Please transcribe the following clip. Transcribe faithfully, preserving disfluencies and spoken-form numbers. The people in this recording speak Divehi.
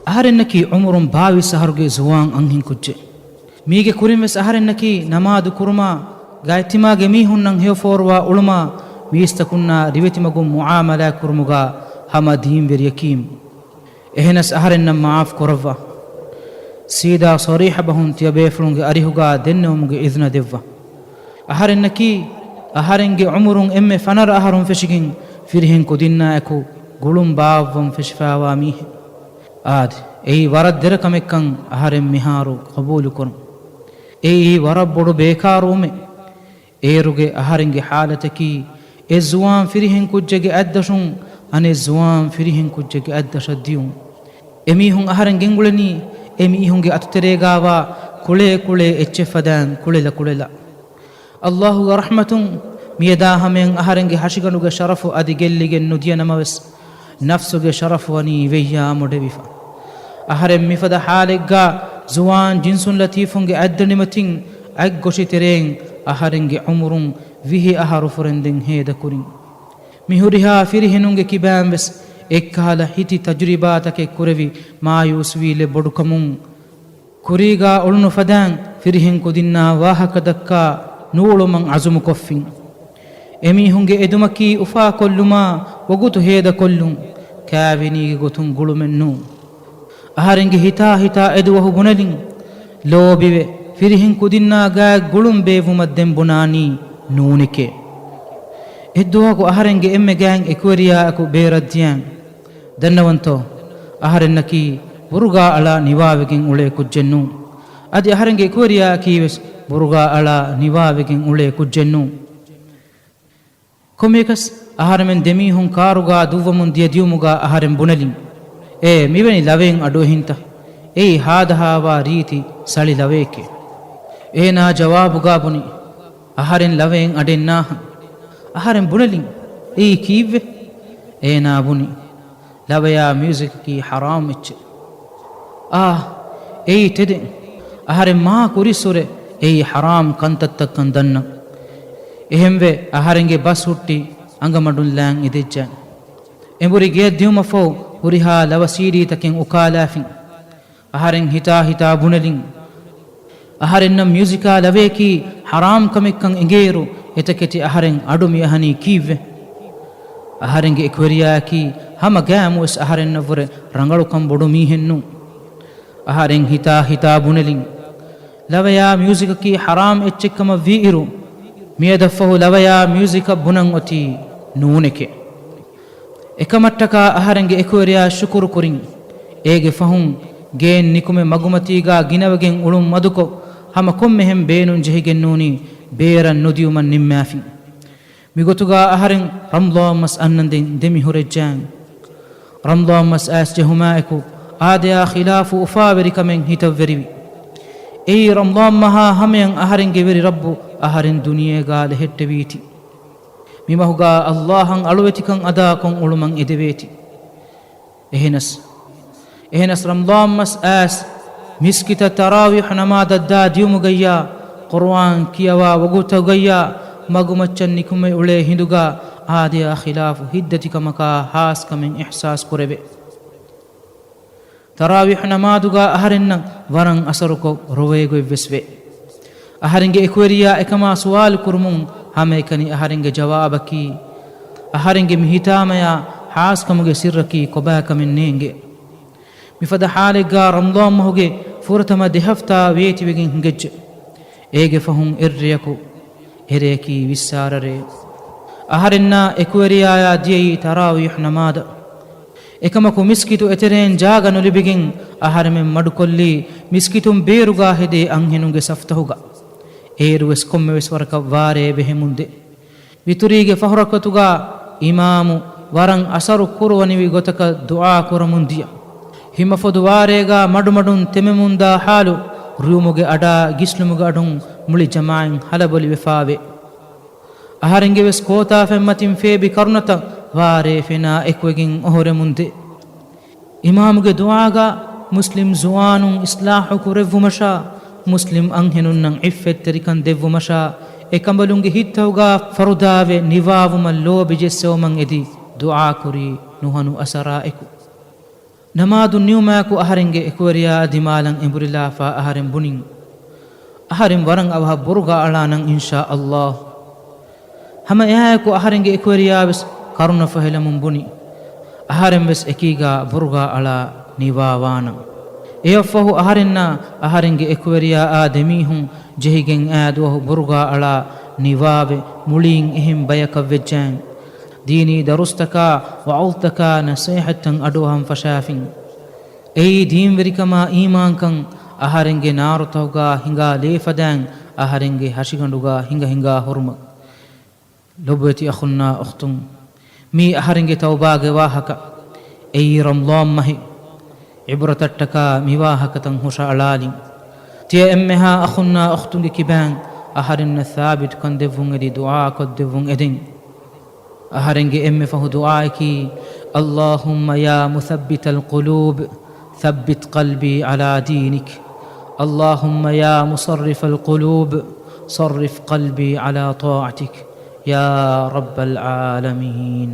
އަހަރެންނަކީ އުމުރުން ބާވީސް އަހަރުގެ ޒުވާން އަންހެން ކުއްޖެއް. މީގެ ކުރިން ވެސް އަހަރެންނަކީ ނަމާދު ކުރުމާ، ގާތްތިމާގެ މީހުންނަށް ހެޔޮ ފޯރުވާ އުޅުމާ، މީސްތަކުންނާ ރިވެތިމަގުން މުޢާމަލާތް ކުރުމުގާ ހަމަ ދީންވެރިޔަކީމް. އެހެނަސް އަހަރެންނަށް މަޢާފް ކުރައްވާ. ސީދާ ޞަރީޙަ ބަހުން ތިޔަބޭފުޅުންގެ އަރިހުގާ ދެންނެވުމުގެ އިޒުނަ ދެއްވާ. އަހަރެންނަކީ، އަހަރެންގެ ޢުމުރުން އެންމެ ފަނަރަ އަހަރުން ފެށިގެން، ފިރިހެން ކުދިންނާއެކު ގުޅުން ބާއްވަން ފެށިފާވާ މީހެއް. އާދެ، އެއީ ވަރަށް ދެރަ ކަމެއްކަން އަހަރެން މިހާރު ޤަބޫލުކުރަން. އެއީ ވަރަށް ބޮޑު ބޭކާރުވުމެއް. އޭރުގެ އަހަރެންގެ ޙާލަތަކީ، އެ ޒުވާން ފިރިހެން ކުއްޖެއްގެ އަތްދަށުން އަނެއް ޒުވާން ފިރިހެން ކުއްޖެއްގެ އަތްދަށަށް ދިޔުން. އެމީހުން އަހަރެން ގެންގުޅެނީ، އެ މީހުންގެ އަތުތެރޭގާވާ ކުޅޭ ކުޅޭ އެއްޗެއް ފަދައިން ކުޅެލަ ކުޅެލަ. ﷲ ގެ ރަޙްމަތުން މިއަދާ ހަމަޔަށް އަހަރެންގެ ހަށިގަނޑުގެ ޝަރަފު އަދި ގެއްލިގެން ނުދިޔަ ނަމަވެސް، ނަފްސުގެ ޝަރަފު ވަނީ ވެއްޔާ މޮޑެވިފަ. އަހަރެން މިފަދަ ޙާލެއްގާ ޒުވާން ޖިންސުން ލަތީފުންގެ އަތްދަނޑިމަތިން އަތްގޮށި ތެރެއިން އަހަރެންގެ ޢުމުރުން ވިހި އަހަރު ފުރެންދެން ހޭދަކުރިން. މި ހުރިހާ ފިރިހެނުންގެ ކިބާން ވެސް އެއްކަހަލަ ހިތި ތަޖުރިބާތަކެއް ކުރެވި މާޔޫސްވީލެއް ބޮޑުކަމުން، ކުރީގާ އުޅުނު ފަދައިން ފިރިހެން ކުދިންނާ ވާހަކަ ދައްކާ ނޫޅުމަށް ޢަޒުމުކޮށްފިން. އެމީހުންގެ އެދުމަކީ އުފާކޮށްލުމާ ވަގުތު ހޭދަކޮށްލުން، ކާވެނީގެ ގޮތުން ގުޅުމެއް ނޫން. އަހަރެންގެ ހިތާ ހިތާ އެދުވަހު ބުނެލިން، ލޯބިވެ، ފިރިހެން ކުދިންނާ ގާތް ގުޅުން ބޭއްވުމަށް ދެން ބުނާނީ ނޫނެކޭ. އެއްދުވަހަކު އަހަރެންގެ އެންމެ ގާތް އެކުވެރިޔާއަކު ބޭރަށް ދިޔައިން، ދަންނަވަންތޯ؟ އަހަރެންނަކީ ބުރުގާ އަޅާ ނިވާވެގެން އުޅޭ ކުއްޖެއް ނޫން. އަދި އަހަރެންގެ އެކުވެރިޔާއަކީ ވެސް ބުރުގާ އަޅާ ނިވާވެގެން އުޅޭ ކުއްޖެއް ނޫން. ކޮންމެއަކަސް އަހަރެމެން ދެމީހުން ކާރުގާ ދުއްވަމުން ދިޔަ ދިޔުމުގާ އަހަރެން ބުނެލިން، އޭ، މިވެނި ލަވައިން އަޑު އެހިންތަ؟ އެއީ ހާދަހާވާ ރީތި ސަޅި ލަވައެކޭ. އޭނާ ޖަވާބުގާ ބުނި، އަހަރެން ލަވައިން އަޑެއް ނާހަން. އަހަރެން ބުނެލިން، އެއީ ކީއްވެ؟ އޭނާ ބުނި، ލަވަޔާ މިއުޒިކަކީ ޙަރާމް އެއްޗެއް. އާ، އެއީ ތެދެއް. އަހަރެން މާ ކުރިއްސުރެ އެއީ ޙަރާމް ކަންތައްތައްކަން ދަންނަން. އެހެންވެ، އަހަރެންގެ ބަސް ހުއްޓި އަނގަމަޑުން ލާން އެދެއްޖެ. އެނބުރި ގެޔަށް ދިޔުމަށްފަހު ހުރިހާ ލަވަ ސީޑީތަކެއް އުކާލާފިން. އަހަރެން ހިތާ ހިތާ ބުނެލިން، އަހަރެންނަށް މިއުޒިކާ ލަވަޔަކީ ޙަރާމް ކަމެއްކަން އެނގޭއިރު، އެތަކެތި އަހަރެން އަޑު މިއަހަނީ ކީއްވެ؟ އަހަރެންގެ އެކުވެރިޔާއަކީ ހަމަ ގައިމުވެސް އަހަރެންނަށްވުރެ ރަނގަޅުކަން ބޮޑު މީހެއް ނޫން. އަހަރެން ހިތާ ހިތާ ބުނެލިން، ލަވަޔާ މިއުޒިކަކީ ޙަރާމް އެއްޗެއްކަމަށް ވީއިރު، މިއަދަށްފަހު ލަވަޔާ މިއުޒިކަށް ބުނަން އޮތީ ނޫނެކޭ. އެކަމަށްޓަކާ އަހަރެންގެ އެކުވެރިޔާ ޝުކުރު ކުރިން. އޭގެ ފަހުން ގެއިން ނިކުމެ މަގުމަތީގާ ގިނަވެގެން އުޅުން މަދުކޮށް، ހަމަ ކޮންމެހެން ބޭނުން ޖެހިގެން ނޫނީ ބޭރަށް ނުދިޔުމަށް ނިންމާފިން. މިގޮތުގާ އަހަރެން ރަމްޟާން މަސް އަންނަންދެން ދެމިހުރެއްޖެ. ރަމްޟާން މަސް އައިސް ޖެހުމާއެކު، އާދަޔާ ޚިލާފު އުފާވެރިކަމެއް ހިތަށް ވެރިވި. އެއީ ރަމްޟާން މަހާ ހަމަޔަށް އަހަރެންގެ ވެރި ރައްބު އަހަރެން ދުނިޔޭގާ ލެހެއްޓެވީތީ. މިމަހުގާ ﷲ އަށް އަޅުވެތިކަން އަދާކޮށް އުޅުމަށް އެދެވޭތި. އެހެނަސް، އެހެނަސް ރަމްޟާން މަސް އައިސް މިސްކިތަށް ތަރާވީޙު ނަމާދަށް ދާ ދިޔުމުގައްޔާ، ޤުރުއާން ކިޔަވާ ވަގުތުގައްޔާ، މަގުމައްޗަށް ނިކުމެ އުޅޭ ހިނދުގާ އާދަޔާ ޚިލާފު ހިތްދަތިކަމަކާ ހާސްކަމެއް އިޙްސާސް ކުރެވޭ. ތަރާވީޙު ނަމާދުގާ އަހަރެންނަށް ވަރަށް އަސަރުކޮށް ރޮވޭގޮތްވެސް ވޭ. އަހަރެންގެ އެކުވެރިޔާ އެކަމާ ސުވާލު ކުރުމުން ހަމައެކަނި އަހަރެންގެ ޖަވާބަކީ، އަހަރެންގެ މި ހިތާމަޔާ ހާސްކަމުގެ ސިއްރަކީ ކޮބާކަމެއް ނޭނގެ. މިފަދަ ޙާލެއްގާ ރަމްޟާން މަހުގެ ފުރަތަމަ ދެ ހަފްތާ ވޭތިވެގެން ހިނގައްޖެ. އޭގެ ފަހުން އެއްރެޔަކު، އެރެޔަކީ ވިއްސާރަ ރެއެއް، އަހަރެންނާ އެކުވެރިޔާޔާ ދިޔައީ ތަރާވީޙު ނަމާދަށް. އެކަމަކު މިސްކިތު އެތެރެއިން ޖާގަ ނުލިބިގެން އަހަރެމެން މަޑުކޮށްލީ މިސްކިތުން ބޭރުގާ ހެދޭ އަންހެނުންގެ ސަފްތަހުގަ. އޭރުވެސް ކޮންމެވެސް ވަރަކަށް ވާރޭ ބެހެމުންދޭ. ވިތުރީގެ ފަހުރަކަތުގާ އިމާމު ވަރަށް އަސަރު ކުރުވަނިވި ގޮތަކަށް ދުޢާ ކުރަމުން ދިޔަ. ހިމަފޮދު ވާރޭގާ މަޑުމަޑުން ތެމެމުންދާ ޙާލު ރުއުމުގެ އަޑާ ގިސްލުމުގެ އަޑުން މުޅި ޖަމާޢަތް ހަލަބޮލިވެފާވޭ. އަހަރެންގެ ވެސް ކޯތާފަތް މަތިން ފޭބި ކަރުނަތައް ވާރޭ ފެނާ އެކުވެގެން އޮހޮރެމުންދޭ. އިމާމުގެ ދުޢާގާ މުސްލިމް ޒުވާނުން އިޞްލާޙު ކުރެއްވުމަށާ، މުސްލިމް އަންހެނުންނަށް ޢިއްފަތްތެރިކަން ދެއްވުމަށާ، އެކަނބަލުންގެ ހިތްތަކުގާ ފަރުދާވެ ނިވާވުމަށް ލޯބި ޖެއްސެވުމަށް އެދި ދުޢާކުރީ ނުހަނު އަސަރާ އެކު. ނަމާދު ނިއުމާއެކު އަހަރެންގެ އެކުވެރިޔާ ދިމާލަށް އެނބުރިލާފަ އަހަރެން ބުނިން، އަހަރެން ވަރަށް އަވަހަށް ބުރުގާ އަޅާނަން އިންޝާ އައްލާހް. ހަމަ އެއާއެކު އަހަރެންގެ އެކުވެރިޔާވެސް ކަރުނަފުހެލަމުން ބުނި، އަހަރެންވެސް އެކީގާ ބުރުގާ އަޅާ ނިވާވާނަން. އެއަށްފަހު އަހަރެންނާ އަހަރެންގެ އެކުވެރިޔާއާ ދެމީހުން ޖެހިގެން އާ ދުވަހު ބުރުގާ އަޅާ ނިވާވެ، މުޅީން އެހެން ބަޔަކަށް ވެއްޖެ. ދީނީ ދަރުސްތަކާ ވަޢުޒްތަކާ ނަސޭހަތްތައް އަޑުއަހަން ފަށާފިން. އެއީ ދީންވެރިކަމާ އީމާންކަން، އަހަރެންގެ ނާރުތަކުގާ ހިނގާ ލޭފަދައިން އަހަރެންގެ ހަށިގަނޑުގާ ހިނގަ ހިނގާ ހުރުމަށް. ލޮބުވެތި އަޚުންނާ އުޚްތުން، މީ އަހަރެންގެ ތައުބާގެ ވާހަކަ. އެއީ ރަމަޟާން މަހެއް. ޢިބްރަތަށްޓަކާ މި ވާހަކަތައް ހުށައަޅާލިން. ތިޔަ އެންމެހާ އަޚުންނާ އުޚްތުންގެ ކިބައިން އަހަރެންނަށް ސާބިތުކަން ދެއްވުން އެދި ދުޢާކޮށްދެއްވުން އެދެން. އަހަރެންގެ އެންމެ ފަހު ދުޢާއަކީ، اللهم يا مثبت القلوب ثبت قلبي على دينك. اللهم يا مصرف القلوب صرف قلبي على طاعتك يا رب العالمين.